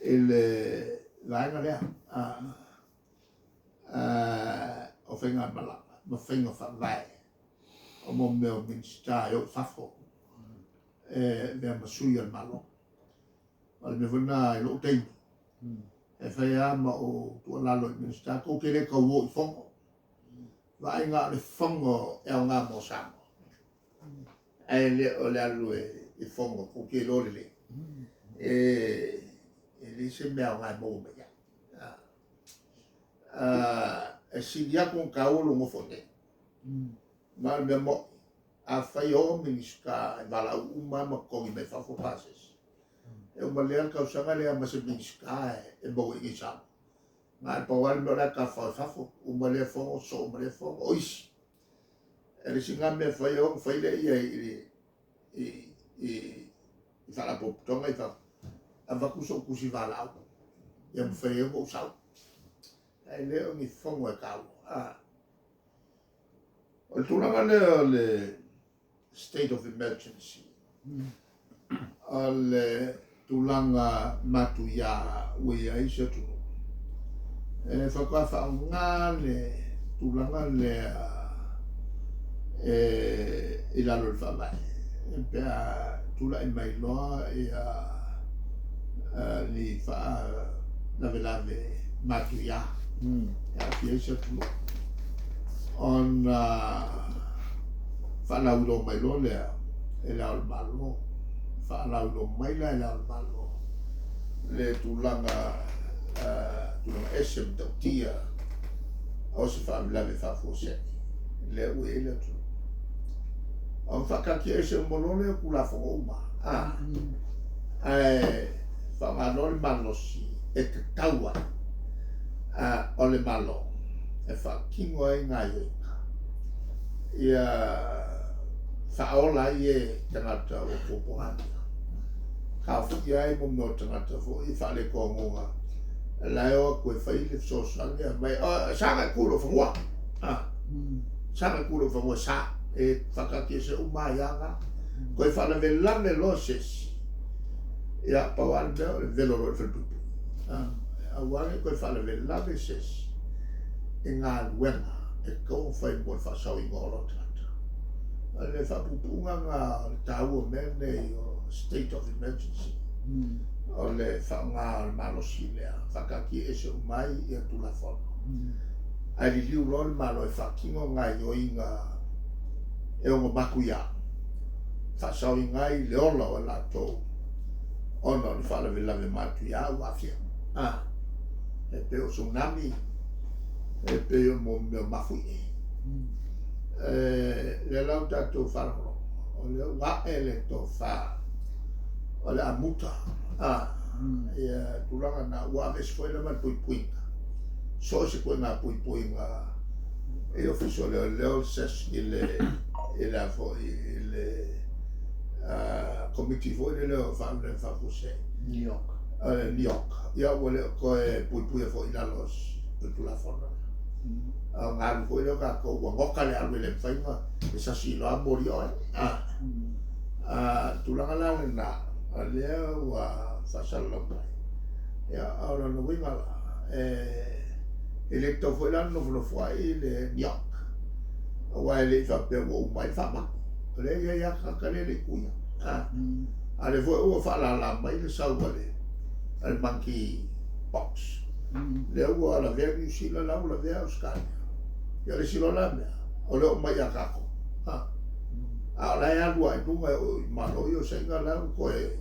i le vaega lea o faigamalaga ma faiga faavae o mo mea o Minisita e o i fafo e avea ma sui o le Malo. O le mea foi lena i lou taimi, e fai lava ma ou tuualalo i Minisita, tou te le tau o i fono, vaai na o le fono e aoga mo Samoa, ae le o le alu e fono tou te iloa lelei, e leai se mea aoga e maua mai ai. E sili atu ona taua lou nofo i inei. Ma o le mea moni, afai e o Minisita e valaau uma lava ma totogi mai fafo pasese, e uma lea le tausaga e leai lava ma se Minisita e maua i inei i Samoa. Na o le pau lava le mea o la e tafafao i fafo, uma lea fono sosoo ma lea fono. O isi, o le isi lena mea e fai, o ona fai lea i ai i faalapotopotoga i fafo, avatu sou tusi valaau, ia mafai ai ona ou sau. Ae le o ni fono e taua. O le tulaga lea o le state of emergency, o le tulaga matuia ua i ai se atunuu, e faatoa faaaoga le tulaga lea i lalo o le Faavae pe a tulai mai loa ni faalavelave matuia e aafia ai se atunuu, ona faalauiloa mai loa lea e Le Ao o le Malo, faalauiloa mai la e Le Ao o le Malo le tulaga tulaga ese matautia o se faalavelave faafuasei lea ua i ai le atunuu. Ona faataatiaese uma loa lea o Tulafono uma, ae faaaoga loa le malosi e tatau ai o le Malo e faatino ai gaoioiga ia faaola ai e tagata ua puapuagatia, taofia ai mo mea o tagata foi e faaletogaga la e o atu e fai le fesoasoani mai, saga e tu i lou fanua, saga e tu i lou fanua e sa, e faataatiaese uma ai lava na. Toe faalavelave loa se isi, ia pau lava le mea o le velo loa i le falepuipui. Aua ne i toe faalavelave se isi i galuega e tatau ona fai mo le faasaoina o ola o tagata. O le faapuupuuga lena o le taua o mea nei o state of emergency, o le faaaoga o le malosi lea, faataatiaese uma ai ia Tulafono, ae liliu loa le Malo e faatino gaoioiga e ono matuia, faasaoina ai le ola o i latou ona o le faalavelave matuia ua aafia. E pei o tsunami, e pei o mea o mafuie. Lea la ua tatou faalogologo, o lea ua ae le tofa o le amuta, ia tulaga na, ua aveese foi lava le puipuiga, so o se ituaiga puipuiga i Ofisa o Leoleo, le SASC i le a foi i le Komiti foi lea o Faalavelave Faafuasei, New York. New York. Ia ua le o toe puipuia foi i lalo o le Tulafono. Ona alu foi lea o tatou, ua goka le alu e le mafai ona e sasi loa moli oe. Tulaga la lena, o lea ua faasalalau mai. Ia, o lona uiga la, e le tatau foi la ona nofonofo ai le NEOC, aua e le i faapea ua uma ai le faamai. O lea e i ai lava tagata lea e le i tuia. A o lea foi ua faalala mai le sau a le monkey pox. Lea ua lavea Niu Sila, la ua lavea Ausetalia. Ia o le isi loa la mea, o le oo mai ia tatou. A o la e alu lava i luga e oo i Malo ia o Saina la ua toe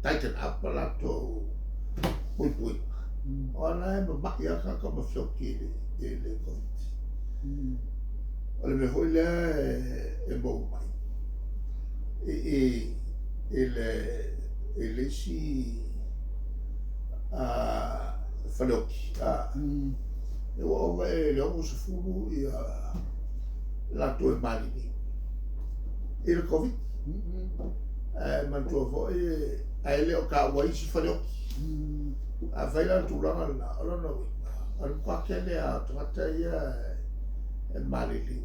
tighten up a latou puipuiga. O la e mamai lava tagata ma feoti i le Covid. O le mea foi lea e maua mai i le isi faleoti, ua ova i le 60 ia latou e maliliu i le Covid. Ae manatua foi, ae le o taua ai isi faleoti. Afai la o le tulaga lena, o lona uiga, o le matua tele lava o tagata ia e maliliu,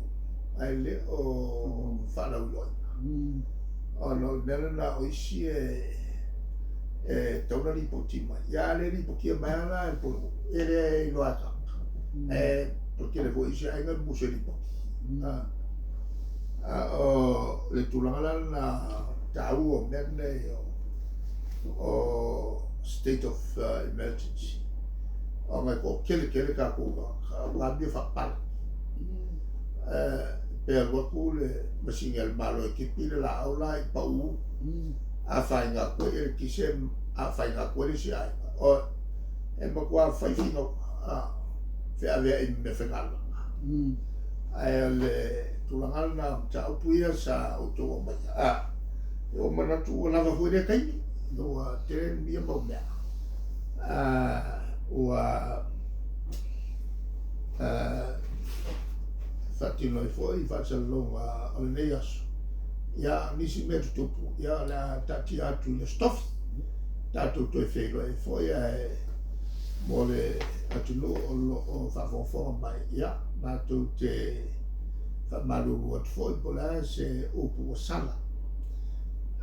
ae le o faalauiloaina. Ona o le mea lena o isi e E tatau ona lipoti mai. Ia a le lipotia mai lava la e le Pulenuu, e le iloa e tagata. Ae o le tele foi o isi aiga e musu e lipoti. A o le tulaga la lena taua o mea nei o state of emergency, ona e toatele tele tatou tagata ua amio faapalagi. Pe alu atu le masini a le Malo e tipi le laau la i pau, afaina atu ai eletise, afaina atu ai le isi aiga, e matua fai finauga, feaveai ma meafaigaluega. Ae o le tulaga lena o mataupu ia sa outou aumaia, a, ua manatu ua lava foi lea taimi, ua tele ia mau mea, ua faatino ai foi faasalalauga o lenei aso. Ia, o nisi mea tutupu, ia o le a taatia atu i le Aso Tofi, tatou toe feiloai ai foi, ae mo le atunuu o lo o faafogafoga mai, ia, matou te faamalulu atu foi po o le a se upu ua sala,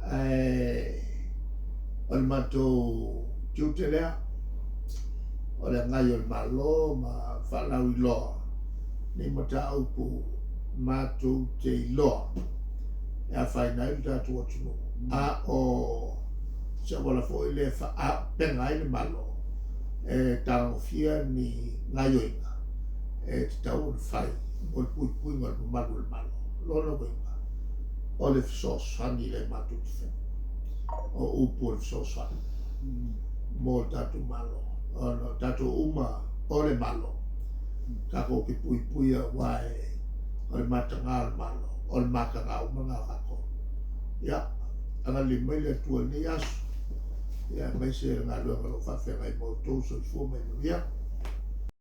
ae o le matou tiute lea, o le agai o le Malo ma faalauiloa nei mataupu matou te iloa e afaina ai le tatou atunuu, a o se auala foi lea e faaauupega ai le Malo e tagofia ni gaoioiga e tatau ona fai mo le puipuiga o le mamalu o le Malo. Lona uiga, o le fesoasoani lea matou te faia, o upu o le fesoasoani mo le tatou Malo, ona o tatou uma o le Malo, tatou te puipuia aua o le mataga o le Malo, o le mataga uma lena o tatou. Ia, agalelei mai le Atua i lenei aso, ia aemaise le galuega o lo o faafeagai ma outou. Soifua ma ia manuia.